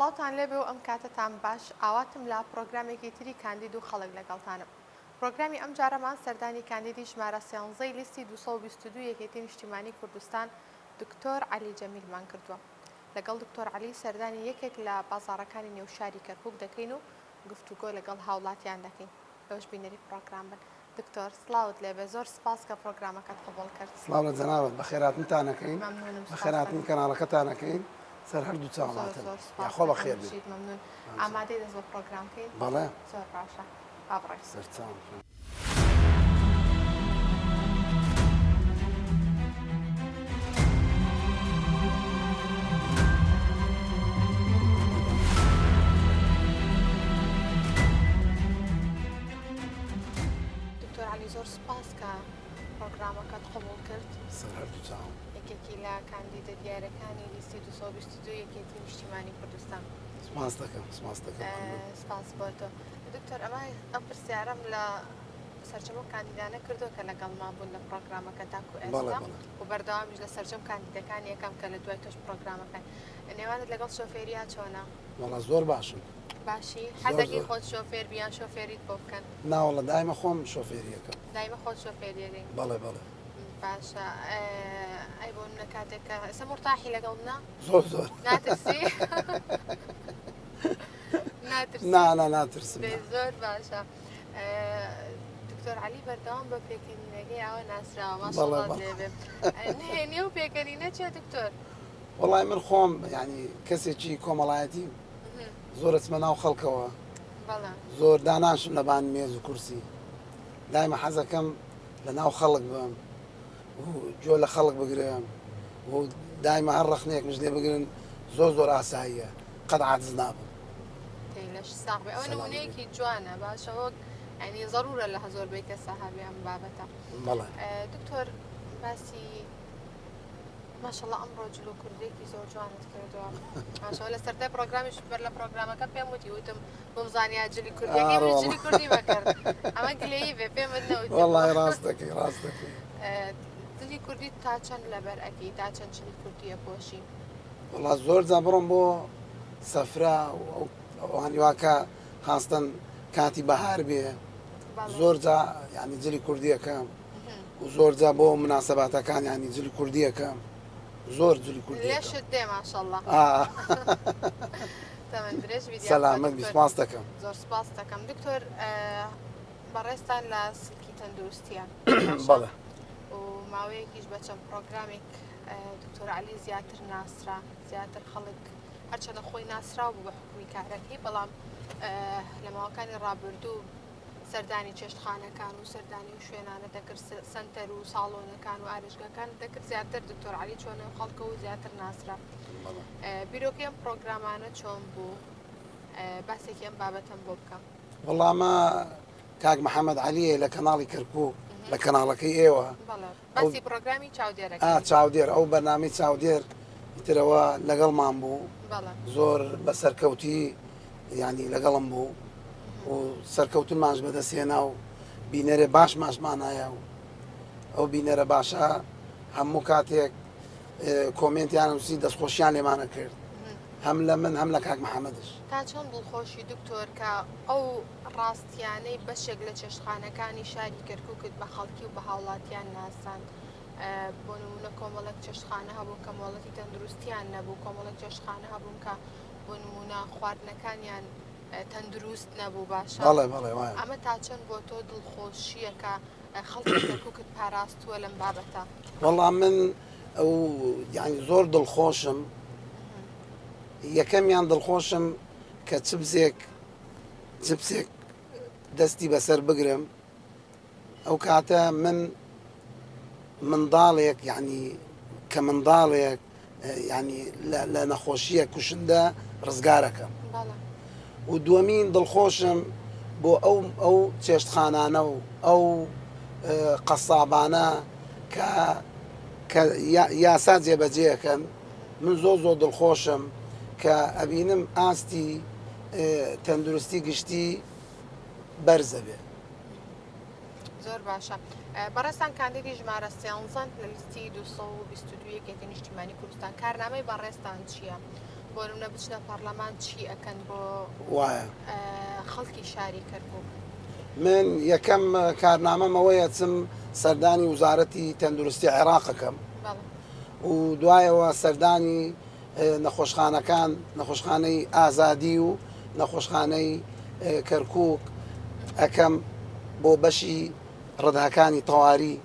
سڵاوتان لێبێ و ئەم کاتەتان باش ئاواتم لە پڕۆگرامێکی تری کاندید و خەڵک لەگەڵتانم پڕۆگرامی ئەم جارەمان سەردانی کاندیدی ژمارە سێانزەی لیستی 222 یەکێتی نیشتیمانی کوردستان دکتۆر عەلی جەمیلمان کردووە لەگەڵ دکتۆر عەلی سەردانی یەکێک لە بازاڕەکانی نێو شاری کەرکوک دەکەین و گفتوگۆ لەگەڵ هاوڵاتیان دەکەین ئێوەش بینەری پڕۆگرام بن. دکتۆر سڵاوت لێبێ زۆر سپاس کە پڕۆگرامەکەت قبوڵ کرد. سڵاو لە جەنابت بەخێرهاتنتان ئەکەین مەمنونم سپاس بەخێرهاتنی دەکەم. کەناڵەکەتان ئەکەین سەر هەردوو زۆر چاوماتن زۆر سپاس یاخوا دەکەم بەخێر بێن بژیت مەمنون مامزا. ئامادەی دەست بە پڕۆگرام کەین؟ بەڵێ. زۆر باشە با بڕۆین. سەرچاوم. دکتۆر عەلی زۆر سوپاس کە پرۆگرامەکەت قبوڵ کرد. سەر هەردوو چاوم. یەکێکی لە کاندیدە دیارەکانی لیستی 222 یەکێتی نیشتیمانی کوردستان. سپاس دەکەم سپاس دەکەم. سپاس بۆ تۆ. دکتۆر ئەمە ئەم پرسیارەم لە سەرجەم ئەو کاندیدانە کردووە کە لەگەڵمان بوون لە پرۆگرامەکە تاکو ئێستا و بەردەوامیش لە سەرجەم کاندیدەکان یەکەم کە لە دوای تۆش پرۆگرامەکەن. نێوانت لەگەڵ شۆفێریا چۆنە؟ وەڵا زۆر باشم. باشی؟ حەزەکەی خۆت شۆفێر بی یان شۆفێریت بۆ بکەن؟ ناوەڵا دایمە خۆم شۆفێریەکەم. دایمە خۆت شۆفێریەکەی؟ بەڵێ بەڵێ. باشە ئەی بۆ منە کاتێک کە ئێستا مورتاحی لەگەڵ منە؟ زۆر زۆر. ناترسی؟ ناترسی؟ نا نا ناترسم. زۆر باشە. دکتۆر عەلی بەردەوام بە پێکەنینەکەی ئاوا ناسراوە ماشەڵڵات لێ بێ. نهێنی ئەو پێکەنینە چییە دکتۆر؟ وەڵای من خۆم یانی کەسێکی کۆمەڵایەتیم زۆر ئەچمە ناو خەڵکەوە زۆر داناشم لەبان مێز و کورسی دایمە حەزەکەم لە ناو خەڵک بم و گوێ لە خەڵک بگرم و دایمە هەر ڕەخنەیەکمش لێ بگرن زۆر زۆر ئاساییە قەت عاجز نابم. لەش ساغ بێ ئەوە نمونەیەکی جوانە باشە وەک ینی زەرورە لە زۆربەی کەسە هەبێ ئەم بابەتە بەڵێ دکتۆر باسی ماشەڵا ئەمڕۆ جل و کوردێکی زۆر جوانت کردووە ماشەڵا لە سەرتای پرۆگرامیش بەر لە پرۆگرامەکە پێم وتی وتم بۆم زانیا جلی کوردیەکەی من جلی کوردی بەکرد ئەمە گلەیی بێ پێمت نەوتی وەڵای ڕاست دەکەی ڕاست دەکەی جلی کوردی تا چەند لەبەر ئەکەی تا چەند جلی کوردیە پۆشی وەڵا زۆر جا بڕۆم بۆ سەفرا ئەوانی واکە خاستن کاتی بەهار بێ زۆر جا یعنی جلی کوردیەکەم و زۆر جا بۆ مناسباتەکان ینی جلی کوردیەکەم زۆر جلی کوردی لەشت دێ ماشەڵڵا تەمەن درێژ بیت سەلامەت بی سپاس دەکەم زۆر سپاس دەکەم دکتۆر بەڕێزتان لە سلکی تەندروستیە بەڵێ و ماوەیەکیش بە چەند پرۆگرامێک دکتۆر علی زیاتر ناسرا زیاتر خەڵک هەرچەندە خۆی ناسراو بوو بە حکومی کارەکەی بەڵام لە ماوەکانی ڕابردوو سەردانی چێشتخانەکان و سەردانی و شوێنانە دەکرد سەنتەر و ساڵۆنەکان و ئارێشگاکان دەکرد زیاتر دکتۆر علی چۆنە خەڵکە و زیاتر ناسرا بیرۆکەی ئەم پرۆگرامانە چۆن بوو باسێکی ئەم بابەتەم بۆ بکەم وەڵامە کاک محەممەد علیە لە کەناڵی کەرکک لە کەناڵەکەی ئێوە باسی پرۆگرامی چاودێرە چاودێر ئەو بەرنامی چاودێر ئیترەوە لەگەڵمان بوو زۆر بە سەرکەوتی ینی لەگەڵم بوو و سەرکەوتنمانش بەدەستهێنا و بینەرێ باش ماشمانایە و ئەو بینەرە باشە هەموو کاتێک کۆمێنتیان نووسی دەستخۆشیان لێمانە کرد هەم لە من هەم لە کاک محەممەدش. تا چەند دڵخۆشی دکتۆر کە ئەو ڕاستیانەی بەشێک لە چێشتخانەکانی شاری کەرکوکت بە خەڵکی و بە هاوڵاتیان ناساند بۆ نمونە کۆمەڵێک چێشتخانە هەبوون کە مۆڵەتی تەندروستیان نەبوو کۆمەڵێک چێشتخانە هەبوون کە بۆ نمونە خواردنەکانیان تەندروست نەبوو باشە بەڵێ بەڵێ وایە. ئەمە تا چەند بۆ تۆ دڵخۆشییە کە خەڵکی کەرکوکت پاراستووە لەم بابەتە؟ وەڵا من ئەو یانی زۆر دڵخۆشم یەکەمیان دڵخۆشم کە چبزێک جپسێک دەستی بەسەر بگرم ئەو کاتە من منداڵێک یعنی کە منداڵێک ینی لە نەخۆشیە کوشندە ڕزگارەکەم و دووەمین دڵخۆشم بۆ ئەو ئەو چێشتخانانە و ئەو قەسابانە کە کە یاسا جێبەجێەکەن من زۆر زۆر دڵخۆشم کە ئەبینم ئاستی تەندروستی گشتی بەرزە بێ. زۆر باشە بەڕێزتان کاندیدی ژمارە سێانزەن لە لیستی 222 یەکێتی نیشتیمانی کوردستان کارنامەی بەڕێزتان چییە؟ بۆ نمونە بچنە پەڕلەمان چی ئەکەن بۆ وایە خەڵکی شاری کەرکوک؟ من یەکەم کارنامەم ئەوەیە چم سەردانی وزارەتی تەندروستی عێراق ئەکەم و دوایەوە سەردانی نەخۆشخانەکان نەخۆشخانەی ئازادی و نەخۆشخانەی کەرکک ئەکەم بۆ بەشی ڕدهکانی تەواری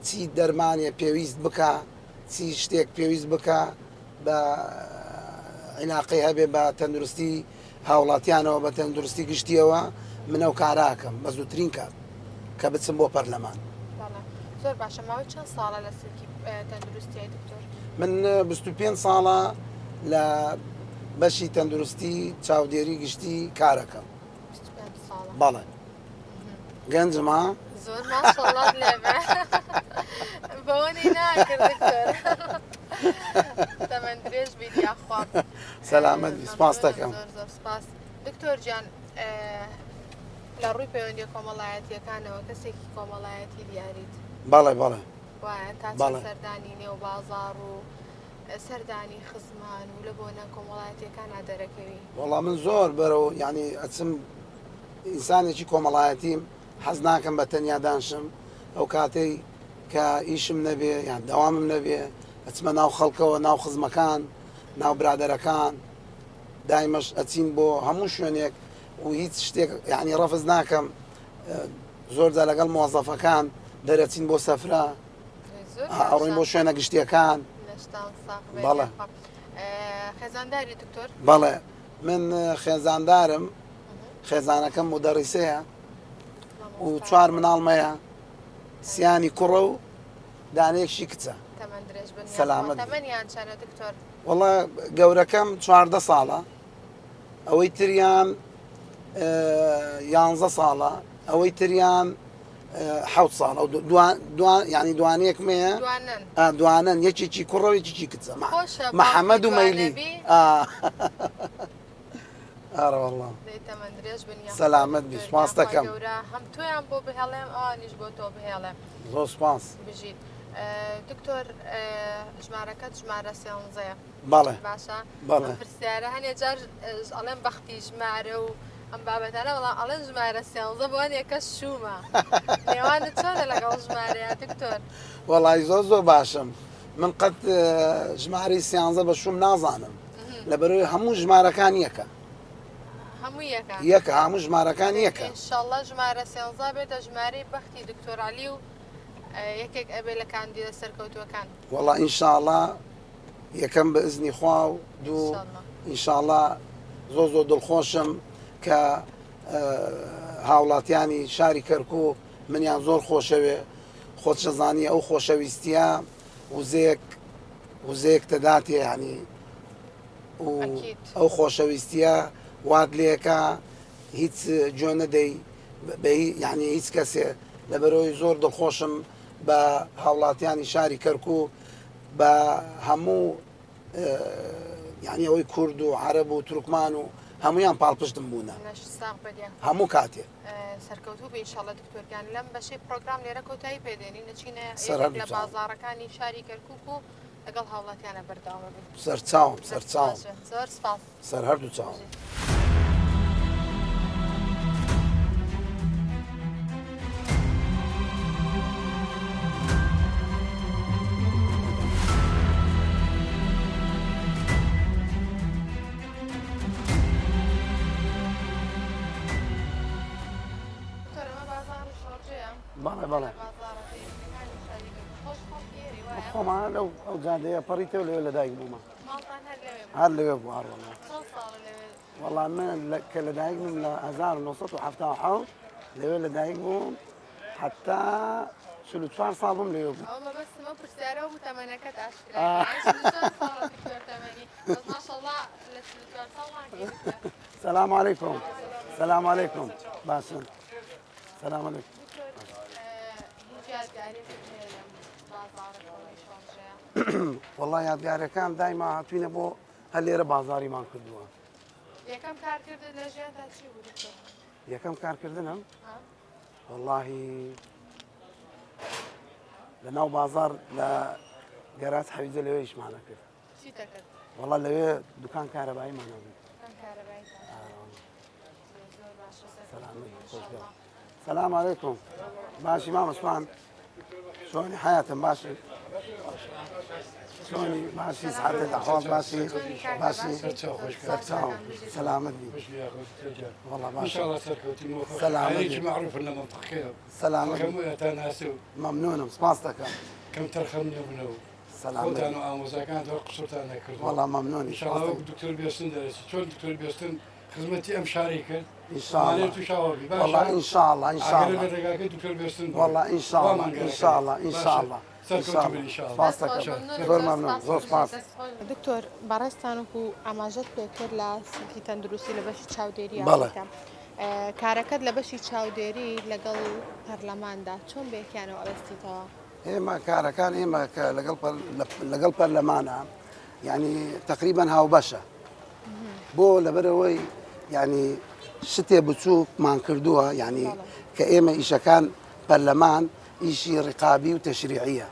چی دەرمانێ پێویست بکە چی شتێک پێویست بکا بە عیلاقەی هەبێ بە تەندروستی هاوڵاتیانەوە بە تەندروستی گشتیەوە من ئەو کارە ئەکەم بە زووترین کات کە بچم بۆ پەرلەمان. زۆر باشە ماوەی چەند ساڵە لە سلکی تەندروستیای دکتۆر؟ من 25 ساڵە لە بەشی تەندروستی چاودێری گشتی کارەکەم. 25 ساڵە. بەڵێ. گەنجم ها؟ زۆر ماشەڵڵات لێبێ بەوە نەی ناکرد دکتۆر تەمەن درێژ بیت یاخوا سەلامەت بی سپاس دەکەم زۆر زۆر سپاس دکتۆر گیان لە ڕووی پەیوەندیە کۆمەڵایەتیەکانەوە کەسێکی کۆمەڵایەتی دیاریت بەڵێ بەڵێ وایە تا چەند سەردانی نێو بازاڕ و سەردانی خزمان و لە بۆنە کۆمەڵایەتیەکانا دەرەکەوی؟ وەڵا من زۆر بەرەو یانی ئەچم ئینسانێکی کۆمەڵایەتیم حەز ناکەم بە تەنیا دانشم ئەو کاتەی کە ئیشم نەبێ یان دەوامم نەبێ ئەچمە ناو خەڵکەوە ناو خزمەکان ناو برادەرەکان دایمەش ئەچین بۆ هەموو شوێنێک و هیچ شتێک یعنی ڕەفز ناکەم زۆر جا لەگەڵ مۆزەفەکان دەرەچین بۆ سەفرە ئەڕۆین بۆ شوێنە گشتیەکان بەڵێ خێزانداری دکتۆر بەڵێ من خێزاندارم خێزانەکەم مودەڕیسەیە و چوار مناڵمەیە سیانی کوڕە و دانەیەکشی کچە سەلامەت وەڵا گەورەکەم 14 ساڵە ئەوەی تریان یانزە ساڵە ئەوەی تریان حوت ساڵ ئەو دوان ینی دوانەیەکمەیە دوانن یەکێکی کوڕە یەکێکی کچە محەممەد و مەلی ئارە واللە. دەی تەمەن درێژ بن یاخوا سەلامەت بی دکتۆر گیان سوپاست خوای دەکەم. گەورە هەم تۆیان بۆ بهێڵێم ئەوانیش بۆ تۆ بهێڵێ. زۆر سوپاس. بژیت دکتۆر ژمارەکەت ژمارە سێنزەیە بەڵێ باشە بەڵێ. ئەم پرسیارە هەنێ جار ئەڵێم بەختی ژمارە و ئەم بابەتانە بەڵام ئەڵێن ژمارە سێنزە بۆ هەنێ کەس شوومە نێوانت چۆنە لەگەڵ ژمارەیە دکتۆر؟ وەڵی زۆر زۆر باشم من قەت ژمارەی سیانزە بە شوم نازانم لەبەرەوەی هەموو ژمارەکان یەکە هەموو یەکە یەکە هەموو ژمارەکان یەکە ئینشاڵڵا ژمارە سێنزا بێتە ژمارەی بەختی دکتۆر عەلی و یەکێک ئەبێ لە کاندیدە سەرکەوتووەکان. وەڵا ئینشاڵڵا یەکەم بە ئزنی خوا و دوو ئینشاڵڵا زۆر زۆر دڵخۆشم کە هاوڵاتیانی شاری کەرکوک منیان زۆر خۆشەوێ خۆت شەزانی ئەو خۆشەویستیە وزەیەک وزەیەک تەداتێ ینی و ئەو خۆشەویستیە وات لێکە هیچ گوێ نەدەی یعنی هیچ کەسێ لەبەرەوەی زۆر دڵخۆشم بە هاوڵاتیانی شاری کەرکک بە هەموو یعنی ئەوەی کورد و عەرەب و تورکمان و هەمویان پاڵپشتم بوونە هەموو کاتێ سەرکەوتوو بی ئینشاڵڵا دکتۆر گیان لەم بەشەی پرۆگرام لێرە کۆتایی پێدێنین دەچینە یەکێک لە بازاڕەکانی شاری کەرکوک و لەگەڵ هاوڵاتیانە بەردەوام بین سەرچاوم سەرچاوم زۆر سپاس سەر هەردوو چاوم. بەڵێ بەڵێ خۆمان لەو ئەو جادەیە پەڕیتەوە لەوێ لەدایک بوومە هەر لەوێ بوو هەڕۆڵە وەڵا من کە لەدایک بووم لە 1970 لەوێ لەدایک بووم حتا 44 ساڵ بووم لەوێ بوو سلام علیکم سلام علیکم باشن سلام علیکم وەڵا یادگارەکان دایما هاتوینە بۆ هەر لێرە بازاریمان کردووە یەکەم کارکردن لە ژیانتا چی بوو دکتۆر؟ یەکەم کارکردنم وەڵاهی لە ناو بازار لە گەراج حەویجە لەوێ ئیشمانە کرد. چیتە کرد؟ وەڵا لەوێ دوکان کارەباییمان هەبوو. سلام علیکم باشی مامۆستان چۆنی حیاتم باشی چۆنی باشی سعادت ئەحواڵ باشی باشی سەرچاو سەلامەت بی والله ان شاء الله سەرکەوتین سەلامەت معروف لە منطقەکە سەلامەت مەمنونم سپاس دەکەم کەم تەرخەم نەبنەوە سەلامەت خۆتان و ئامۆزاکانت هەر قسوورتان نەکردووە. وەڵا مەمنونی ان شاء الله وەک دکتۆر بێستون دەرەچی چۆن دکتۆر بێستون خزمەتی ئەم شارەی کرد ان شاء الله ئەمانەی توش ئاوا بی وەڵا باشە ان شاء الله ان شاء ئاگرە الله لە ڕێگاکەی دکتۆر بێستون بڕۆی وەڵا ان شاء الله وامان ان گەرەکە شاء الله ان شاء باشە الله ان شاء سەرکەوتوو بن الله ان شاء الله سپاس دەست خۆش دەکەم مەمنونم زۆر زۆر مەمنون سپاس زۆر بژیت سپاس. دەست خۆش. دکتۆر بەڕێزتان وەکو ئاماژەت پێکرد لە سلکی تەندروستی لە بەشی چاودێری بەڵێ. ئەویتە کارەکەت لە بەشی چاودێری لەگەڵ پەرلەماندا چۆن بەیەکیانەوە ئەبەستیتەوە؟ ئێمە کارەکان ئێمە کە لەگەڵ لەگەڵ پەرلەمانە یعنی تقریبان هاوبەشە بۆ لەبەرەوەی یعنی شتێ بچووکمان کردووە یعنی کە ئێمە ئیشەکان پەرلەمان ئیشی ڕقابی و تەشریعیە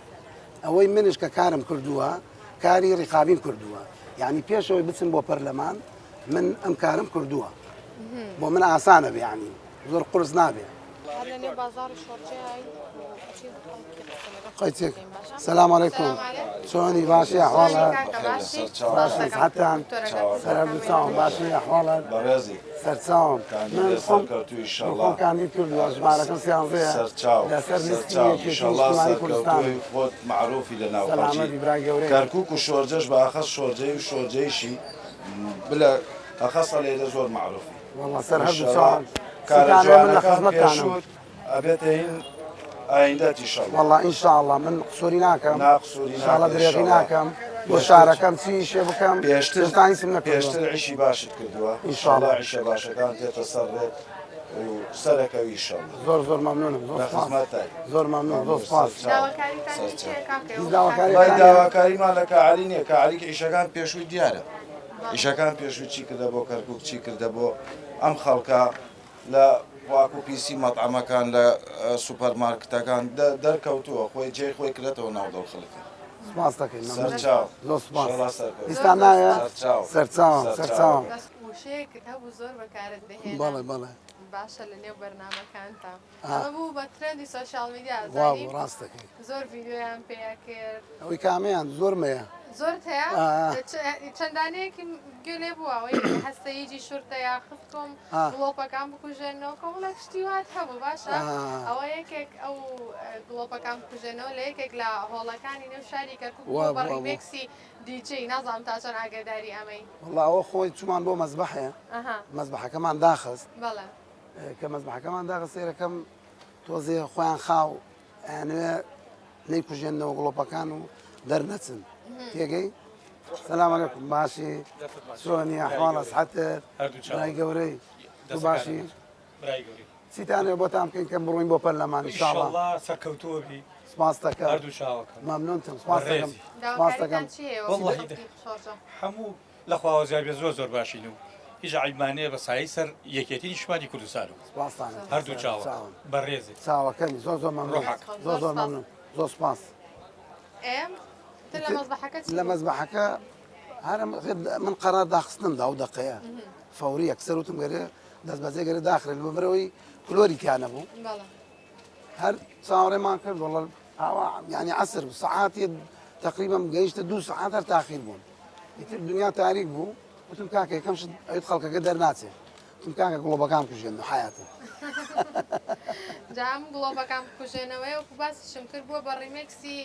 ئەوەی منش کە کارم کردووە کاری ڕقابیم کردووە یعنی پێشەوەی بچم بۆ پەرلەمان من ئەم کارم کردووە بۆ من ئاسانە بیانی زۆر قورس نابێ. هەر لە نێو بازاڕی شۆڕجێی و ئەچین خەڵکی قسە لەگەڵ خەڵک قەیتێک دەکەین باشە؟ سلام علیکم سلام علیکم چۆنی باشی چۆنی ئەحواڵە کاکە باشی باشی سپاس دەکەم حەتان دکتۆرەکە قسە سەر بکەم هەردوو چاوم مێهرەبان باشی ئەحواڵە بەڕێزی سەرچاوم من کاندیدێ خۆم سەرکەوتوو من خۆم ئیشەڵا کاندید کردووە ژمارەکەم سیانزەیە سەرچاو لەسەر لیستی سەرچاو یەکێتی ئیشەڵا نیشتیمانی کوردستانم سەرکەوتووی خۆت مەعروفی لە ناو خەڵکی سەلامەتی برای گەورەی کەرکوک و شۆرجەش بە ئەخەس شۆرجەی و شۆرجەیشی بلە ئەخەسە لێرە زۆر مەعروفی. وەڵا سەر هەردوو ئیشەڵا چاوان کارە سوتانەوە من لە جوانەکان خزمەتتانم. پێشووت ئەبێتە هین ئایندەت ئیشەڵا. وەڵا ئینشاڵڵا من قسوری ناکەم نا قسوری ئینشاڵڵا ناکەی درێغی ئیشەڵا ناکەم بۆ پێشتر شارەکەم چی ئیشێ بکەم پێشتر دەستان هیچم نەکردووە پێشتر عیشی باشت کردووە ئیشەڵا ئینشاڵڵا. عیشە باشەکان تێتە سەر ڕێت و سەرەکەوی ئیشەڵا. زۆر زۆر مەمنونم زۆر لە سوپاس خزمەتای. زۆر مەمنون زۆر مەمنون سوپاس. سەرچاو داواکاریتان سەرچاو. چییە کاکە هیچ وەکو داواکاریەکتان وەڵای کاندید؟ نییە؟ داواکاریمان لە کاعەلی نییە کاعەلی عیشەکان پێشووی دیارە. ئیشەکان پێشوو چی کردە بۆ کەرکوک چی کردە بۆ ئەم خەڵکە لە پاک و پیسی مەتعەمەکان لە سوپەر مارکتەکان دەرکەوتووە خۆی جێی خۆی کرێتەوە ناو دڵ خەڵکی. سپاس دەکەین مەمنون سەرچاو زۆر سپاس ئیشەڵا سەرکەوتوو دیستان نایە سەرچاو سەرچاوم سەرچاو سەرچاوم. وشەیەکت هەبوو زۆر بەکارت دەهێنا بەڵێ بەڵێ. باشە لە نێو بەرنامەکانتا ئەمە بوو بە trend ی social media وا زانی بوو ڕاست دەکەی. زۆر ڤیدیۆیان پێ ئەکرد. ئەوەی کامەیان زۆرم هەیە. زۆرت هەیە چەند دانەیەکم گوێ لێ بووە ئەوەی هەستەیجی شورتە یا خفتم گڵۆپەکان بکوژێنەوە کۆمەڵێک شتی وات هەبوو باشە ئەوە یەکێک ئەو گڵۆپەکان بکوژێنەوە لە یەکێک لە هۆڵەکانی نێو شاری کەرکوک وا بوو بە بوو وا بوو. remix ی DJ نازانم تا چەند ئاگاداری ئەمەی. وەڵا ئەوە خۆی چوومان بۆ مەزبەحێ مەزبەحەکەمان داخست. بەڵێ. کە مەزبەحەکەمان داخست سەیرەکەم تۆزێ خۆیان خاو ئەیانەوێ نەیکوژێنەوە گڵۆپەکان و دەرنەچن تێگەی سلام علیکم باشی چۆنی ئەحواڵە سحەتت برای گەورەی تو باشی چیتان هەیە بۆتان بکەین کە بڕۆین بۆ پەرلەمان ان شاء الله ئیشەڵا سەرکەوتووە بی سپاس دەکەم هەردوو چاوەکەم مەمنونتم سپاس دەکەم بەڕێزی سپاس دەکەم داواکاریتان چی هەیە وەکو وەڵڵاهی خەڵکی شۆڕجە هەموو لە خواوە زیاد بێ زۆر زۆر باشین و هیچ عەیبمان نیە بە سایەی سەر یەکێتی نیشتمانی کوردستان و سپاستان هەردوو چاوەکەم چاوم بەڕێزت چاوەکەمی زۆر زۆر مەمنون ڕۆحەکەم. زۆر زۆر مەمنون زۆر سپاس. ئێ تر لە مەزبەحەکە چی لە بوو؟ مەزبەحەکە هەر من قەرار داخستنم دا ئەو دەقەیە فەوری یەکسەر وتم گەرێ دەست بەجێ گەرێ داخرێن بەبەرەوەی کلۆری تیا نەبوو بەڵێ هەر چاوەڕێمان کرد وەڵا ئاوا یعنی عەسر بوو سەعاتی تقریبا گەیشتە دوو سەعات هەر تاخیر بوون ئیتر دنیا تاریک بوو وتم کاکە یەکەم شت ئەویت خەڵکەکە دەرناچێ وتم کاکە گڵۆپەکان بکوژێن و حەیاتم جا ئەم گڵۆپەکان بکوژێنەوەیە وەکو باسیشم کرد بووە بە remix ی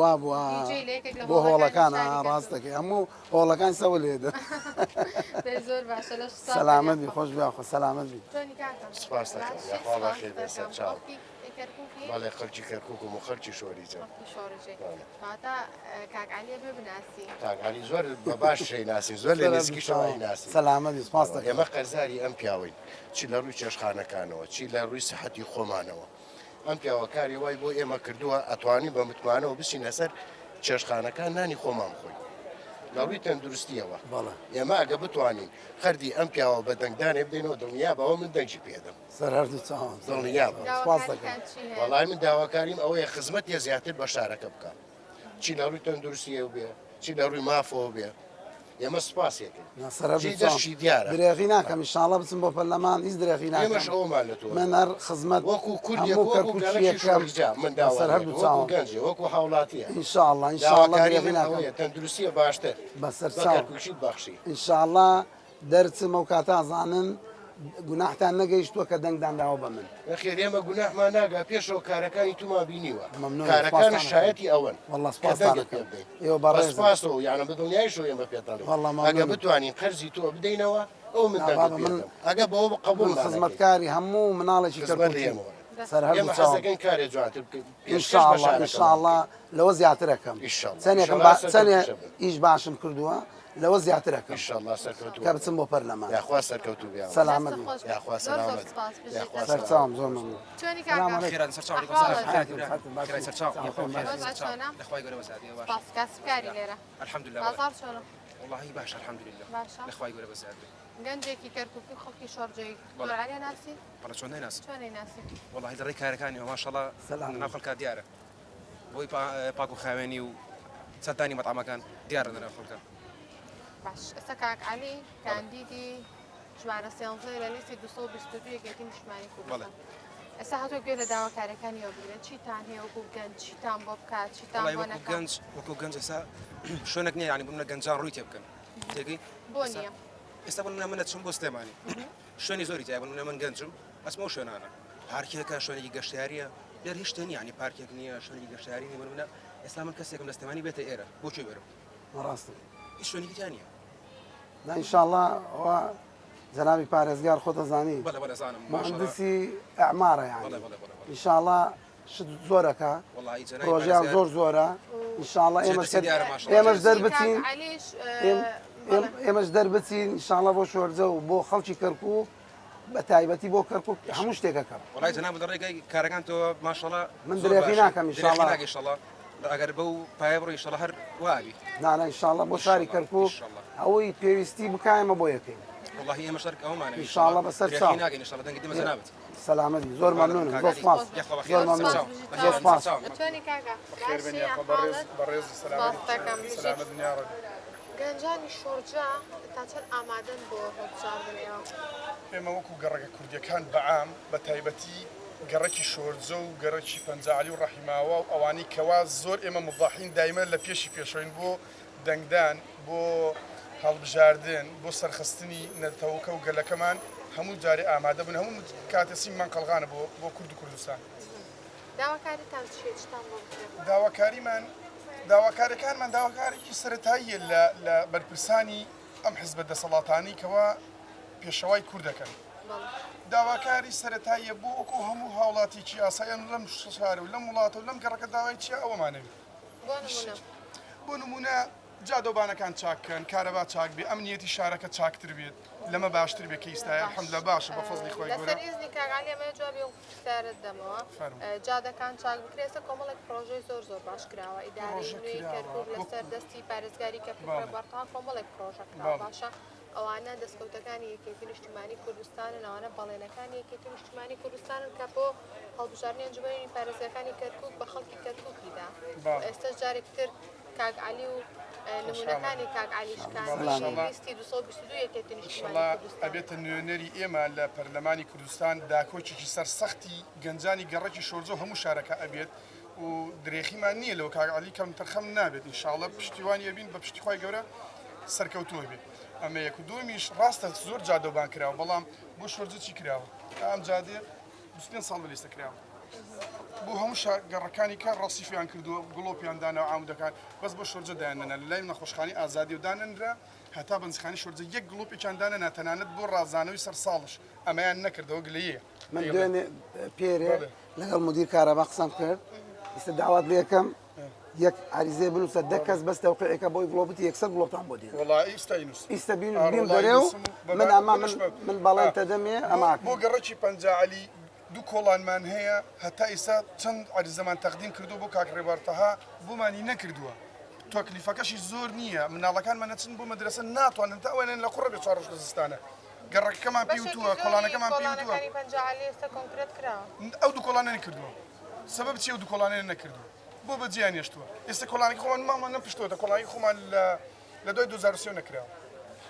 وا بووە DJ لە یەکێک لە بۆ هۆڵەکانی هۆڵەکان شاری کەرکوک. ڕاست دەکەی هەموو هۆڵەکان سەوە لێدە دەی زۆر باشە لەش ساغ سەلامەت بی یاخوا. خۆش بی یاخوا سەلامەت بی چۆنی کاکە؟ سپاس دەکەم باشی یاخوا سپاس بەخێر بێ دەکەم. سەرچاو. خەڵکی کەرکوکی؟ بەڵێ خەڵکی کەرکوکم و خەڵکی شۆریجەم. خەڵکی شۆڕیجەی. بەڵێ. کەواتە کاک عەلیە بێ بناسی. کاک عەلی زۆر بە باش ئەیناسین زۆر لە نزیکیشەوە ئەیناسین. سەلامەت بی سپاس دەکەم. ئێمە قەرزاری ئەم پیاوەین چی لە ڕووی چێشتخانەکانەوە چی لە ڕووی سحەتی خۆمانەوە ئەم پیاوە کاری وای بۆ ئێمە کردووە ئەتوانین بە متمانەوە بچینە سەر چێشتخانەکان نانی خۆمان بخۆین لە ڕووی تەندروستیەوە بەڵێ. ئێمە ئەگە بتوانین قەردی ئەم پیاوە بە دەنگدانێ بدەینەوە دڵنیا بەوە من دەنگی پێدەم. سەر هەردوو چاوم. دڵنیا بە. سپاس دەکەم. داواکاریتان چی هەیە؟ وەڵای من داواکاریم ئەوەیە خزمەتێ زیاتر بە شارەکە بکا چی لە ڕووی تەندروستیەوە بێ چی لە ڕووی مافەوە بێ. ئێمە سوپاسی ئەکەین. نا سەرەر جێی بچم دەستی دیارە. درێغی ناکەم ئیشاڵا بچم بۆ پەرلەمان هیچ درێغی ناکەم ئێمەش ئەوەمان لە تۆ من هەر خزمەت وەکو کوردێک هەموو وەکو گەلەکی کەرکوکییەکەم شۆڕشجا من داوا بەسەر لێ هەردوو وەکو چاوم گەنجێ وەکو هاوڵاتیە ئینشاڵا ئینشاڵا داواکاری درێغی من ناکەم ئەوەیە تەندروستیە باشتر بەسەر بە چاوم کەرکوکیت بەخشی. ئینشاڵا دەرچم ئەو کاتە ئەزانن گوناحتان نەگەیشتووە کە دەنگتان داوە بە من. نەخێر ئێمە گوناحمان ناگا پێشەوە کارەکانی تومان بینیوە مەمنونم کارەکانت سوپاستان ئەکەم شایەتی ئەوەن واللە کە سوپاستان دەنگت پێ ئەکەم بدەین ئێوە بە بەڕێزن سوپاسەوە یانە بە دڵنیایشەوە ئێمە پێت دەڵێین واللە ئەگە مەمنونم بتوانین قەرزی تۆ بدەینەوە ئەو من نا دەنگت بابە پێ من دەم ئەگە بەوە من قبوڵمان نەکەی خزمەتکاری هەموو مناڵێکی خزمەت لە کەرکوکیم ئێمەوە سەر هەردوو ئێمە حەز چاوم دەکەین کارێ جوانتر بکەین ان پێشکەش شاء بە اللە ان شاء شارەکەمان اللە بکەین لەوە زیاتر ئەکەم ان شاء اللە ان چەنێکم شاء اللە با چەنێ سەرکەوتوو شەبن ئیش باشم کردووە لەوە زیاتر ئەکەم ان شاء اللە سەرکەوتوو کە بن بچم بۆ پەرلەمان یاخوا سەرکەوتوو بی مامۆستا سەلامەت دەستت بی خۆش بێت یاخوا زۆر زۆر سەلامەت سپاس بژیت یاخوا دەست خۆش سەرچاوم زۆر مەمنون چۆنی سلام کاکە علیکم خێرات سەرچاو علیکم ئەحواڵت سلام حياتي برا صحتك خێرای باشی سەرچاو چاوم یاخوا خۆم خێرات باشی وەزعت سەرچاو چۆنە لە خوای گەورە بەزیادی باش سپاس کاسبکاری لێرە الحمدلله بەڵێ بازاڕ چۆنە واللهی باشە الحمدلله باشە لە خوای گەورە بەزیاد بێ گەنجێکی کەرکوکی و خەڵکی شۆرجەی بەڵێ دکتۆر عەلی ناسی بەڵێ چۆن نایناسی چۆن ناسی واللهی لە ڕێی کارەکانیەوە ماشاءاللە سلام لە ناو خەڵکا دیارە بۆی پاک و خاوێنی و سەردانی مەتعەمەکان دیارە لەناو خەڵکە. باش ئێستا کاک عەلی کاندیدی ژمارە سێنزەیە لە لیستی 222 یەکێتی نیشتمانی کوردستان ئێستا هاتووە گوێ لە داواکاریەکانیەوە بگرێت چیتان هەیە وەکو گەنج چیتان بۆ بکات چیتان بۆ نەکات گەنج وەکو گەنج ئێستا شوێنێک نییە یانی بمنە گەنجان ڕووی تێ بکەن تێگەی بۆ نییە ئێستا بۆ نمونە من ئەچم بۆ سلێمانی شوێنی زۆری تایە بۆ نمونە من گەنجم ئەچمە ئەو شوێنانە پارکێکە شوێنێکی گەشتیاریە لێرە هیچ شتێ نییە یانی پارکێک نییە شوێنێکی گەشتیاری نییە بۆ نمونە ئێستا من کەسێکم لە سلێمانی بێتە ئێرە بۆ کوێ بەرم ڕاستە هیچ شوێنێکی تیا نییە نا ئینشاءاللە ئەوە جەنابی پارێزگار خۆت ئەزانی بەڵێ بەڵێ زانم ماشاءاللە مهندسی ئەعمارە یانی بەڵێ بەڵێ بەڵێ بەڵێ ئینشاءاللە شت زۆرەکە وەڵی جەنابی پرۆژیان پارێزگار زۆر زۆرە ئینشاءاللە جێ ئێمەش دەستی دیارە ماشاءاللە ئێمەش جێ دەستی دەربچین کاک عەلیش ئێم- بەڵێ ئێمەش دەربچین ئینشاءاللە بۆ شۆرجە و بۆ خەڵکی کەرکووک بە تایبەتی بۆ کەرکوک هەموو شتێکەکەم. وەڵای جەنابت لە ڕێگای کارەکانتەوە ماشەڵا من زۆر درێغی باشی ناکەم درێغی ئینشاڵا. ناکەی ئینشەڵا ئەگەر بەو پایە بڕۆی ئینشەڵا هەر وا ئەبی. نا نا ئینشاڵا بۆ شاری ئینشەڵا کەرکوک ئینشەڵا. ئەوەی پێویستی بکا ئێمە بۆ یەکەین. وەڵاهی ئێمەش هەر ئەوەمانەوێ ئینشاڵا ئینشەڵا بەسەر درێغی چاو. ناکەین ئینشەڵا دەنگی دەمە جەنابت. سەلامەت بی زۆر قوربانت بم مەمنونم کاک زۆر عەلی سوپاس یاخوا زۆر بەخێربێن مەمنون سەرچاو زۆر بەخێربێن سوپاس. سەرچاو. چۆنی کاکە بەخێر بێن باشی یاخوا بەڕێز ئەحواڵت بەڕێز و سپاس سەلامەت دەکەم بژیت. سەلامەت بن یاڕەبی. گەنجانی شۆرجە تا چەند ئامادەن بۆ هەڵبژاردن ئێوە؟ ئێمە وەکو گەڕەکە کوردیەکان بە عام بە تایبەتی گەڕەکی شۆرجە و گەڕەکی پەنجەعەلی و ڕەحیماوا و ئەوانەی کەوا زۆر ئێمە مضاحین دایمە لە پێشی پێشەوەین بۆ دەنگدان بۆ هەڵبژاردن بۆ سەرخستنی نەتەوەکە و گەلەکەمان هەموو جارێ ئامادە بوون هەموو کاتێ سینگمان قەڵغانە بۆ بۆ کورد و کوردستان. داواکاریتان چیە چتان بۆ بکرێ؟ داواکاریمان داواکارەکانمان داواکارێکی سەرەتاییە لە لە بەرپرسانی ئەم حزبە دەسەڵاتانەی کەوا پێشەوای کوردەکەن داواکاری سەرەتاییە بۆ وەکو هەموو هاوڵاتیکی ئاسایی ئەم لەم شارە و لەم وڵاتە و لەم گەڕەکە داوای چیە ئەوەمانەوێت بۆ نمونە بۆ نمونە جادەوبانەکان چاک کەن، کارەبا چاک بێ، ئەمنیەتی شارەکە چاکتر بێت، لەمە باشتر بێ کە ئیستایە الحمدللە باشە بە فەزڵی خوای گەورە. لەسەر ئیزنی کاک عەلی ئەمەوێ جوابی ئەو پرسیارەت دەمەوە فەرموو. جادەکان چاک بکرێ ئێستا کۆمەڵێک پرۆژەی زۆر زۆر باش کراوە ئیدارەی پرۆژە نوێی کراوە کەرکوک وەکو لەسەر دەستی پارێزگاری کەرکوک بەڵێ. ڕێبوار تەها کۆمەڵێک پرۆژە کراوە بەڵێ. باشە ئەوانە دەستکەوتەکانی یەکێتی نیشتیمانی کوردستانن ئەوانە بەڵێنەکانی یەکێتی نیشتیمانی کوردستانن کە بۆ هەڵبژاردنی ئەنجومەنی پارێزگاکانی کەرکوک بە خەڵکی کەرکوکی دا بەڵێ. ئێستاش جارێکی تر کاک عەلی و نمونەکانی کاک عەلی شکاندنی لیستی 222 یەکێتی نیشتیمانی ئیشەڵا کوردستان. ئەبێتە نوێنەری ئێمە لە پەرلەمانی کوردستان داکۆکێکی سەر سەختی گەنجانی گەڕەکی شۆرجە و هەموو شارەکە ئەبێت و درێخیمان نییە لەوە کاک عەلی کەمتەرخەم نابێت ئینشاڵە پشتیوانی ئەبین بە پشتی خوای گەورە سەرکەوتوو ئەبێت ئەمە یەک و دووەمیش ڕاستە زۆر جادەوبان کراوە بەڵام بۆ شۆرجە چی کراوە ئەم جادەیە 25 ساڵ لە لیستە کراوە بۆ هەموو شار گەڕەکانی کە ڕەسیفیان کردووە گڵۆپیان دانا و عامودەکان بەس بۆ شۆرجە دایاننەنا لە لای نەخۆشخانەی ئازادی و دانەنرا هەتا بەنزیخانەی شۆرجە یەک گڵۆپێکیان دانەنا تەنانەت بۆ ڕازانەوەی سەر ساڵش ئەمەیان نەکردەوە گلەییە من پێی دوێنێ پێرێ بەڵێ. لەگەڵ مدیر کارەبا قسەم کرد ئیستا داوات لێکەم یەک عریزەیە بنووسە دە کەس بەس تەوقیعێکە بۆی گڵۆپتی یەکسەر گڵۆپتان بۆ دێن وەڵا ئیستا ئینووسم ئیستا بین ئا بیم وەڵا دەرێ و ئینووسم و من بە ئەما من بەش بە من بەڵێن ئا تەدەمێ بۆ ئەما بۆ گەڕەکی پەنجا عەلی دوو کۆڵانمان هەیە هەتا ئیستا چەند عەریزەمان تەقدیم کردووە بۆ کاک ڕێبوار تەها بۆمانی نەکردووە تەکلیفەکەشی زۆر نییە مناڵەکانمان ئەچن بۆ مەدرەسە ناتوانن تا ئەوەیان لە قوڕە بێ چوار ڕۆژ لە زستانە گەڕەکەکەمان پێی بەشێکی وتووە زۆری کۆڵانەکەمان پێی وتووە کۆڵانەکانی پەنجا عەلی ئێستا کۆنکرێت کراوە. ئەو دوو کۆڵانە نەکردووە سەبەب چیە ئەو دوو کۆڵانەیان نەکردووە بۆ بەجێیان هێشتووە ئێستا کۆڵانەکەی خۆمان ماڵمان لەم پشتەوەتە کۆڵانەکەی خۆمان لە. لە دوای 2023 نەکراوە.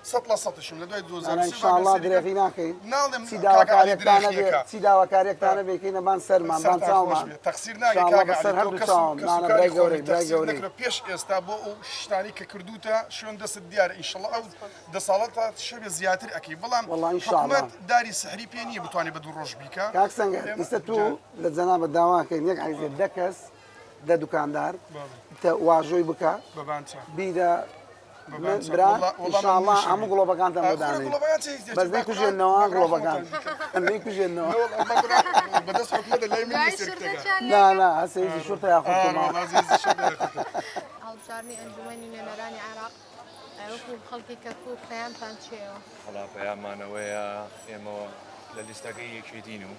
سەت لە سەتیشم لە دوای مانا 2023 ان شاء الله درێغی ناکەین ناڵێم چی کاک عەلی داواکاریەکتان درێغی هەبێ ئەکا. چی داواکاریەکتان هەبێ کەینە بان سەرمان بان سەرتان خۆش چاومان بێ تەقسیر ان ناکەی شاء الله کاک عەلی بەسەر تۆ هەردوو کەس چاوم کەس و نانە کاری برای خۆمی گەورەی برای تەقسیر گەورەی نەکرە پێش ئێستا بۆ ئەو شتانەی کە کردووتە شوێن دەستت دیارە ئینشەڵا ئەو دە ساڵە تا شەوێ زیاتر ئەکەی بەڵام والله ان شاء الله حکومەت داری سحری پێ نییە بتوانێ بە دوو ڕۆژ بیکا کاک سەنگەر ئێمە ئیستا تۆ جا لە جەنابت داواکەین یەک عەیزێ دە کەس دە دوکاندار بەڵێ تە واژۆی بکە بە بان چا بیدە بە من بان چا برا وەڵا ان وەڵا شاء الله مەمنونیشم هەموو گڵۆپەکانتان بۆ ئاخۆ دانێین گڵۆپەکان چی هیچ بەس دەچێت با قورئان نەیکوژێنەوە با قورئان گڵۆپەکان خۆتان بیکەن نەیکوژێنەوە نەوەڵا با قورئان بەدەست حکومەتە لای من دوای نییە شورتە سێرکتەکە چیان نا لێکە؟ نا هەسە هیچی شورتە یاخود ئا کۆما وەڵا زیزی شورتە یاخود کۆما هەڵبژاردنی ئەنجومەنی نوێنەرانی عێراق وەکو خەڵکی کەرکوک پەیامتان چیەوە؟ وەڵا پەیاممان ئەوەیە ئێمە لە لیستەکەی یەکێتین و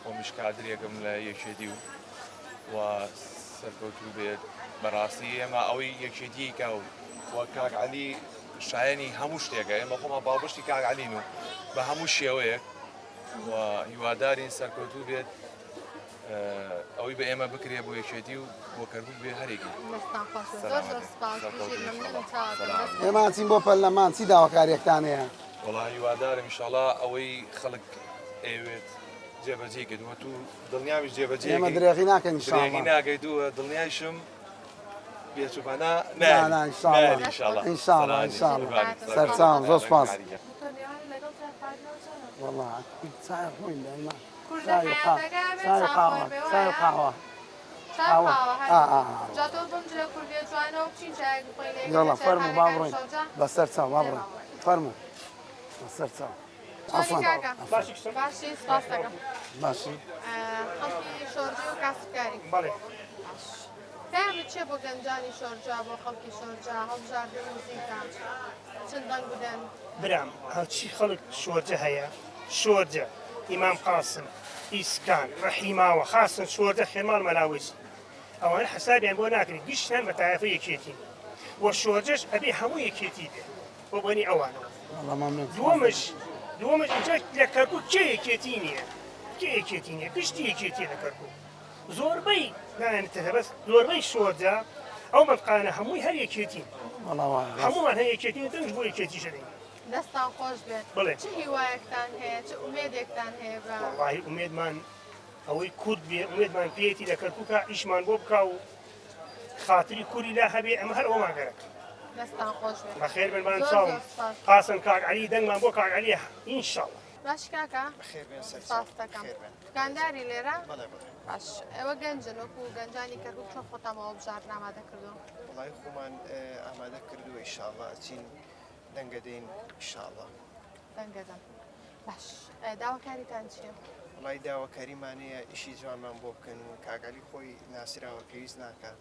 خۆمیش کادرێکم لە یەکێتی و و سەرکەوتوو بێت بەڕاستی ئێمە ئەوەی یەکێتی کا و و کاک عەلی شایەنی هەموو شتێکە ئێمە خۆمان پاڵپشتی کاک عەلین و بە هەموو شێوەیەک و هیوادارین سەرکەوتوو بێت ئەوەی بە ئێمە بکرێ بۆ یەکێتی و بۆ کەرکوک بێ هەرێکی دەستان خۆش بێت زۆر زۆر سپاس بژیت مەمنونم چاوەکەم دەست خۆش. ئێمە ئەچین بۆ پەرلەمان چی داواکاریەکتان هەیە؟ وەڵا هیوادارم ئیشاڵا ئەوەی خەڵک ئەیەوێت جێبەجێی کەیت وە تو دڵنیامیش جێبەجێ ئێمە درێغی ناکەین ان شاء درێغی الله. ناکەیت و دڵنیایشم بێچوپەنا نا نا ان شاء الله نایەری ان شاء الله ان شاء الله ان شاء الله سەرچاوم زۆر سپاس. دکتۆر لێوانی لەگەڵ چای خواردنەوە چۆنە؟ وەڵا چای خۆین دایما کوردە چای و قا حەیاتەکە ئەبێ چای و چا قاوە خۆر بێ چای و وایە؟ قاوە چای و قاوە قاوە هەر ئا ئا ئا جا تۆ بەم جلە کوردیە جوانەوە بچین چایەک بخۆین لە یەکێک لە یەڵا فەرموو با چایخانەکانی بڕۆین شەوجە بەسەر چاو با دەی بڕۆین با بڕۆین. فەرموو بەسەر چاو چۆنی عەفوەن کاکە؟ باشی باشی سپاس دەکەم. باشی خەڵکی شۆرجە و کاسبکاری. بەڵێ. باش. پەیامت چیە بۆ گەنجانی شۆرجە بۆ خەڵکی شۆرجە هەڵبژاردن نزیکە چن دەنگ بدەن؟ برام هەرچی خەڵک شۆرجە هەیە شۆرجە ئیمام قاسم ئیسکان ڕەحیماوە خاسن شۆرجە خێرماڵ مەلاوەیسی ئەوانە حەسابیان بۆ ناکرێت گشتیان بە تایەفە یەکێتین و شۆرجەش ئەبێ هەموو یەکێتی بێ بۆ بۆنی ئەوانەوە وەڵا مەمنون دووەمش دووەمش ئینجا لە کەرکوک کێ یەکێتی نییە کێ یەکێتی نییە گشتی یەکێتی لە کەرکوک زۆربەی نایەن تر بەس زۆربەی شۆرجە ئەو مەنتقانە هەمووی هەر یەکێتین وەڵا وایە ڕاست. هەموومان هەر یەکێتین و دەنگش بۆ یەکێتیش ئەدەین. دەستتان خۆش بێت. بەڵێ. چ هیوایەکتان هەیە چ ئومێدێکتان هەیە بە. وەڵاهی ئومێدمان ئەوەی کورد بێ ئومێدمان پێیەتی لە کەرکوکا ئیشمان بۆ بکا و خاتری کوری لا هەبێ ئەمە هەر ئەوەمان گەرەکە. دەستتان خۆش بێت. بەخێر بن بان زۆر چاوم زۆر سپاس. قاسم کاک عەلی دەنگمان بۆ کاک عەلیە ئینشاڵڵا. باش کاکە بەخێر بێن سەرچاو. سپاست دەکەم. بەخێر بێن. دوکانداری لێرە؟ بەڵێ بەڵێ. باش ئێوە گەنجن وەکو گەنجانی کەرکوک چۆن خۆتان بۆ هەڵبژاردن ئامادە کردووە؟ وەڵایی خۆمان ئامادە کردووە ئیشاڵڵا ئەچین دەنگەدەین ئیشاڵڵا. دەنگەدەن باش داواکاریتان چییە؟ وەڵایی داواکاریمان هەیە ئیشی جوانمان بۆ بکەن و کاک عەلی خۆی ناسراوە پێویست ناکا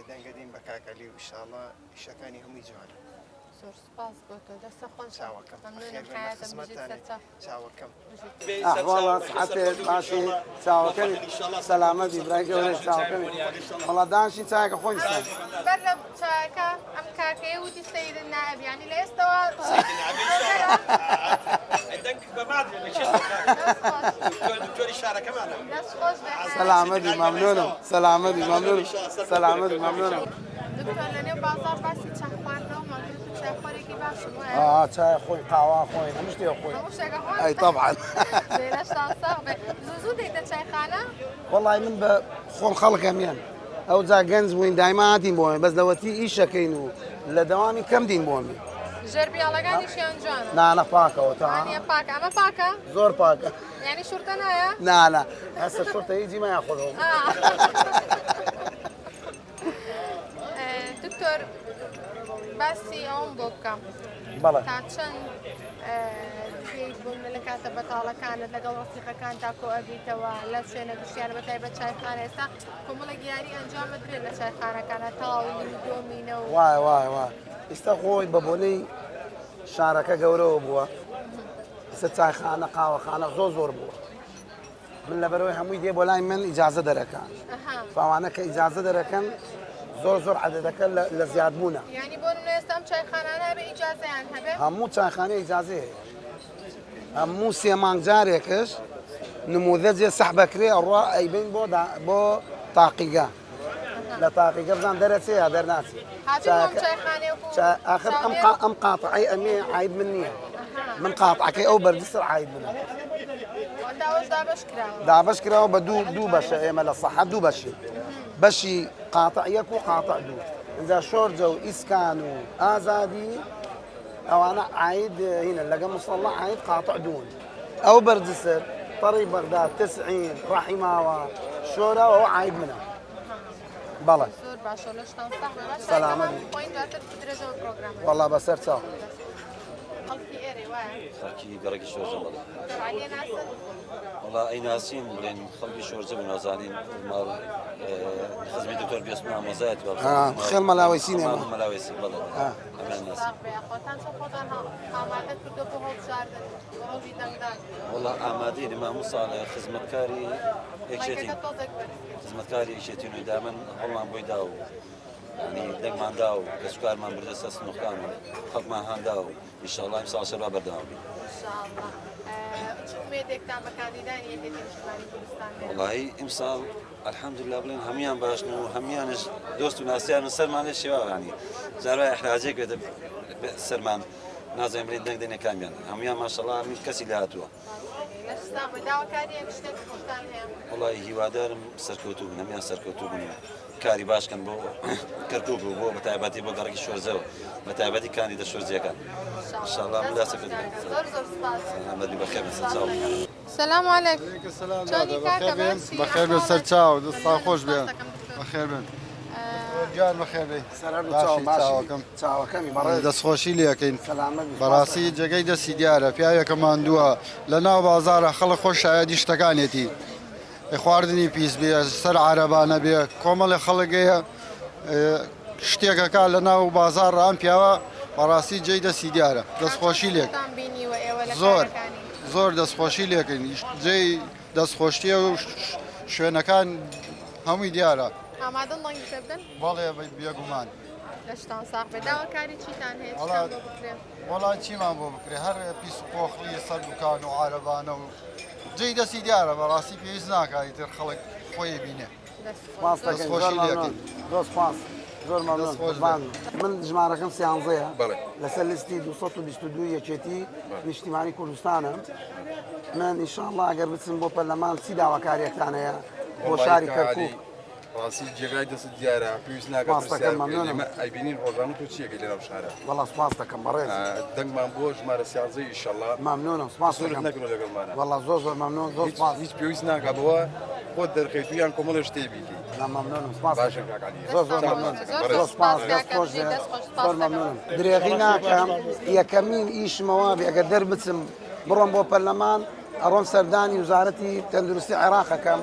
دەنگەدەین بە کاک عەلی و ئیشاڵڵا ئیشەکانی هەمووی جوانە. زۆر سپاس بۆ تۆ دەستە خۆش چاوەکەم مەمنونم حەیاتم بژیت سەرچاو چاوەکەم ئەحواڵە سحەتێت باشی چاوەکەمی سەلامەتی برای گەورەی چاوەکەمی وەڵا دانشین چایەکە خۆین سەر بەر لە چایەکە ئەم کاکەیە وتی سەید النائب یعنی لە ئێستەوە دەست خۆش بێ سەلامەتی مەمنونم سەلامەتی مەمنونم سەلامەتی مەمنونم دکتۆر لەنێو بازاڕ باسی چا خواردنەوەمان کرد و چایخۆرێکی باشم وایە؟ ئا چای خۆین قاوە خۆین هەموو شتێ خۆین هەموو شتێکە خۆن؟ ئەی تەبعەن دەی لەشتان ساغ بێ زوو زوو دێیتە چایخانە؟ وەڵای من بە خۆم خەڵکەم یەن ئەوجا گەنج بووین دایما هاتین بۆ بەس لەوەتی ئیشەکەین و لە دەوامی کەم دین بۆمی ژێر بیاڵەکانیشیان جوانە نانە پاکەوە تا وانیە پاکە ئەمە پاکە؟ زۆر پاکە یعنی شورتە نایە؟ نانا هەستە شورتە هیچی مایە خۆدەوە دکتۆر باسی ئەوم بۆ بکە بەڵێ تا چەند پێیت بوون لە کاتە بەتاڵەکانت لەگەڵ ڕفیقەکان تا کۆ ئەبیتەوە لە شوێنە گشتیانە بە تایبەت چایخانە ئێستا کۆمەڵێک یاری ئەنجام بدرێت لە چایخانەکانە تاولی و دۆمینە و وای وای وای ئێستا خۆی بە بۆنەی شارەکە گەورەوە بووە ئێستا چایخانە قاوەخانە زۆر زۆر بووە من لەبەرەوەی هەمووی دێ بۆ لای من ئیجازە دەرەکان فاوانە کە ئیجازە دەرەکەن زۆر زۆر عەدەدەکە لە زیادبوونە یعنی بۆ نمونە ئێستا ئەم چایخانانە هەبێ ئیجازەیان هەبێ هەموو چایخانە ئیجازەی هەیە هەموو سێ مانگ جارێکش نموذەجێ سەحبەکرێ ئەڕوا ئەیبەین بۆ بۆ تاقیگە. لە تاقیگە بزان دەرەچێ یا دەرناچێ ئاخر ئەم ئەم قاتعی ئەمێ عیب من نییە من قاتعەکەی ئەو بەردسەر عیب منە دابش کراوە بە دوو دوو بەشە ئێمە لە سەحە دوو بەشی بەشی قاتع یەک و قاتع دوو اینجا شۆرجە و ئیسکان و ئازادی ئەوانە عاید هینە لەگە مسەڵە عاید قاتع دوون ئەو بەرجسر پەڕی بەغدا تسعین ڕەحیماوە شۆراوە ئەو عاید منە بەڵێ زۆر باشە لەشتان ساغ بێ باش سەلامەت بی. خۆین دواتر درێژە بە پرۆگرامەکە وەڵا بەسەر چاو. خەڵکی ئێرەی وایە خەڵکی گەڕەکی شۆرجە بەڵێ. دکتۆر عەلیە ناسن؟ وەڵا ئەیناسین بڵێن خەڵکی شۆرجە بوون ئەزانین ماڵ خزمی دکتۆر بێستون ئامۆزایەتی وابزانم خێڵ مەلاوەیسی نێمە ماڵ مەلاوەیسی بەڵێ ئا. ئەمیان ناسین. ساغ بێ خۆتان چۆن خۆتان ئامادە کردووە بۆ هەڵبژاردن بۆ ڕۆژی دەنگدان؟ وەڵا ئامادەین ئێمە هەموو ساڵێ خزمەتکاری یەکێتین مایکەکە تۆزێک بەرز کە. خزمەتکاری یەکێتین و دائیمەن هەوڵمان بۆی دا و یانی دەنگمان دا و کەسوکارمان بردە سەر سنووقەکان و خەڵکمان هان دا و ئینشاڵڵا ئیمساڵ شەروا بەردەوام بین. ئینشاڵڵا. چ ئومێدێکتان بە کاندیدانی یەکێتی نیشتمانی کوردستان هەیە؟ وەڵاهی ئیمساڵ الحمدللە بڵێن هەموویان باشن و هەموویانش دۆست و ناسیان و سەرمان لێ شێواوە یانی جار وایە ئیحراجێک بێتە سەرمان نازانین بڵێن دەنگ دەنێ کامیان هەموویان ماشەڵڵا هەموو کەسی لێ هاتووە. وەڵای هیوادارم سەرکەوتوو بن هەموویان سەرکەوتوو بن و کاری باش کەن بۆ کەرکوک و بۆ بەتایبەتی بۆ گەڕەکی شۆرجە و بەتایبەتی کاندیدە شۆرجیەکان ئینشاڵڵا من داسەکەت سەلامەت بی بەخێر بن سەرچاو. سلام علیک چۆنی کاکە باشی بەخێر بێن سەرچاو دەستان خۆش بێ بەخێر بن گیان بەخێر بێی سەرەر و چاو باشی باشی چاوەکەم چاوەکەمی بەڕێز دەستخۆشی لێکەین سەلامەت بی سوپاس بەڕاستی دەکەم. جێگەی دەستی دیارە پیاوێکە ماندووە لە ناو بازاڕە خەڵک خۆش شایەدی شتەکانێتی خواردنی پیس بێ سەر عارەبانە بێ کۆمەڵێ خەڵک هەیە شتێکەکە لە ناو بازاڕ ئەم پیاوە بەڕاستی جێی دەستی دیارە دەستخۆشی لێک تان بینیوە ئێوە لە زۆر کارەکانی زۆر دەستخۆشی لێکەین جێی دەستخۆشتیە و شوێنەکان هەمووی دیارە. ئامادەن ڕەنگی پێ بدەن؟ بەڵێ بێگومان. لەشتان ساغ بێ. داواکاری چیتان هەیە؟ چیتان بۆ بکرێ؟ وەڵا چیمان بۆ بکرێ هەر پیس و پۆخڵی سەر دوکان و عارەبانە و جێی دەستی دیارە بەڕاستی پێویست ناکا ئیتر خەڵک خۆی بینێ. سپاس دەکەین زۆر مەمنون زۆر سپاس زۆر مەمنون قوربان من ژمارەکەم سیانزەیە لەسەر لیستی 222 یەکێتی نیشتیمانی کوردستانم من ئینشاءاللە ئەگەر بچم بۆ پەرلەمان چی داواکاریەکتان هەیە بۆ شاری کەرکوک ڕاستی جێگای دەست دیارە پێویست ناکات سپاس دەکەم پرسیار بکەین مەمنونم ئێمە ئەیبینین ڕۆژانە تۆ چیەکەی لەناو شارە وەڵا سپاس دەکەم بەڕێز دەنگمان بۆ ژمارە سیانزەی ئیشەڵا مەمنونم سپاس زۆرت دەکەم نەکرۆ لەگەڵمانە وەڵا زۆر زۆر مەمنون زۆر هیچ سپاس هیچ پێویست ناکا بەوە خۆت دەرخەیت و یان کۆمەڵێ شتێ بیکەی نا مەمنونم سپاس باشە دەکەم کاک عەلی زۆر زۆر چاوت مەمنون ماچ دەکەم بەڕێز زۆر سپاس دەست خۆش بێ زۆر مەمنونم درێغی ناکەم یەکەمین ئیشمەوە بێ ئەگەر دەربچم بڕۆم بۆ پەرلەمان ئەڕۆم سەردانی وزارەتی تەندروستی عێراق ئەکەم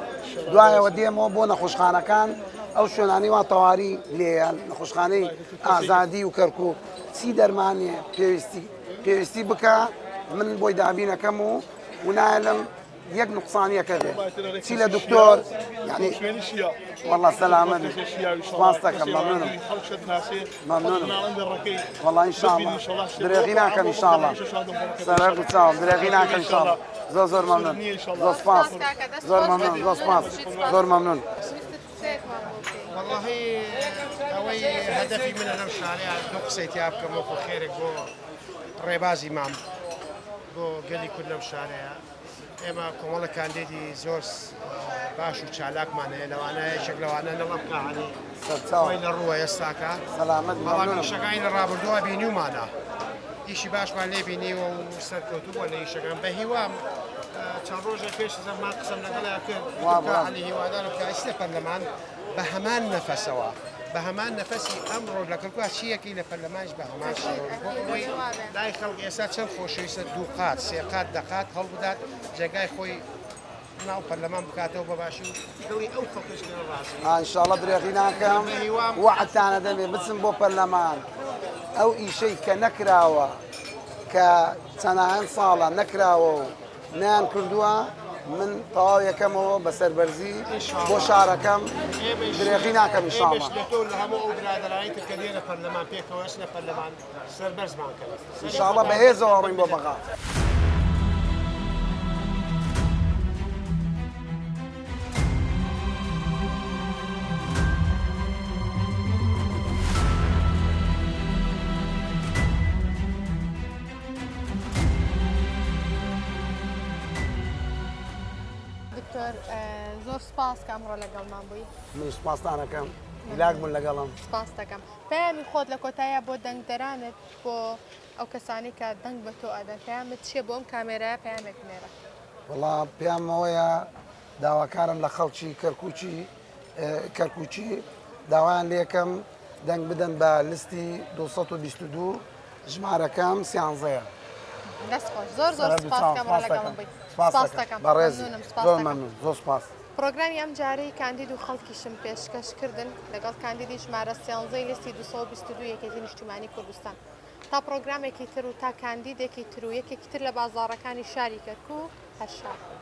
دوایەوە دێمەوە بۆ نەخۆشخانەکان ئەو شوێنانی وا تەواری لێیە نەخۆشخانەی ئازادی و کەرکک چی دەرمانێ پێویستی پێویستی بکە من بۆی دابینەکەم و ونایلم یەک نقصانیەکە بێ چی لە دکتۆر یعنی والله سەلامەت سپاس دەکەم مەمنونم مەمنونم والله ان شاء الله درێغی ناکەم ان شاء الله سەرەر و چاوم درێغی ناکەم ان شاء الله زۆر زۆر مەمنون زۆر سپاس زۆر مەمنون زۆر سپاس زۆر مەمنون والله ئەوەی هەدەفی منە لەم شارەیە دوو قسەی تیا بکەم وەکو خێرێک بۆ ڕێبازی مام بۆ گەلی کورد لەم شارەیە ئێمە کۆمەڵە کاندیدی زۆر باش و چالاکمان هەیە لەوانە یەکێک لەوانە نەڵم کاهانی خۆی لە ڕووە ئێستاکە بەڵام ئیشەکانی لە ڕابردووە بینیومانە ئیشی باشمان لێ بینیوە و سەرکەوتوو بووە لە ئیشەکان بە هیوام چەند ڕۆژێک پێش زەمان قسەم لەگەڵیا کرد عەلی هیوادارم کە ئیستە پەرلەمان بە هەمان نەفەسەوە بە هەمان نەفەسی ئەمڕۆ لە کەرکوک چیەکەی لە پەرلەمانیش بە هەمان شێوە بۆ ئەوەی لای خەڵک ئێستا چەند خۆشەویستە دوو قات سێ قات دە قات هەڵبدات جێگای خۆی ناو پەرلەمان بکاتەوە بە باشی و دڵی ئەو خەڵکەش لێ ڕازی آه ان شاء الله درێغی ناکەم وەعدتانە دەمێ بچم بۆ پەرلەمان ئەو ئیشەی کە نەکراوە کە چەناهەن ساڵە نەکراوە و نەیان کردووە من تەواو یەکەمەوە بە سەربەرزی بۆ شارەکەم درێغی ناکەم ان شاء الله. ئێمەش لە تۆ و لە هەموو ئەو برادەرانەی تر کە دێنە پەرلەمان پێکەوە ئەچنە پەرلەمان سەربەرزمان کەن. ان شاء الله بەهێزەوە ڕۆین بۆ بەغا. دکتۆر زۆر سپاس کە ئەمڕۆ لەگەڵمان بووی. من سپاستان ئەکەم هیلاک بوون لەگەڵم. سپاست دەکەم. پەیامی خۆت لە کۆتاییا بۆ دەنگدەرانت بۆ ئەو کەسانەی کە دەنگ بە تۆ ئەدەن پەیامت چییە بۆ ئەم کامێرایە پەیامێک بنێرە. وەڵا پەیامم ئەوەیە داواکارم لە خەڵکی کەرکوکی کەرکوکی داوایان لێکەم دەنگ بدەن بە لستی 222 ژمارەکەم سیانزەیە. دەست خۆش زۆر زۆر سپاس کەم لەگەڵم بووی. سپاس دەکەم. بەڕێزی مەمنونم سپاس زۆر دەکەم. مەمنون زۆر سپاس. پڕۆگرامی ئەمجارەی کاندید و خەڵکیشم پێشکەش کردن لەگەڵ کاندیدی ژمارە سیانزەی لیستی 222 یەکێتی نیشتیمانی کوردستان. تا پڕۆگرامێکی تر و تا کاندیدێکی تر و یەکێکی تر لە بازاڕەکانی شاری کەرکووک هەر شاد بن.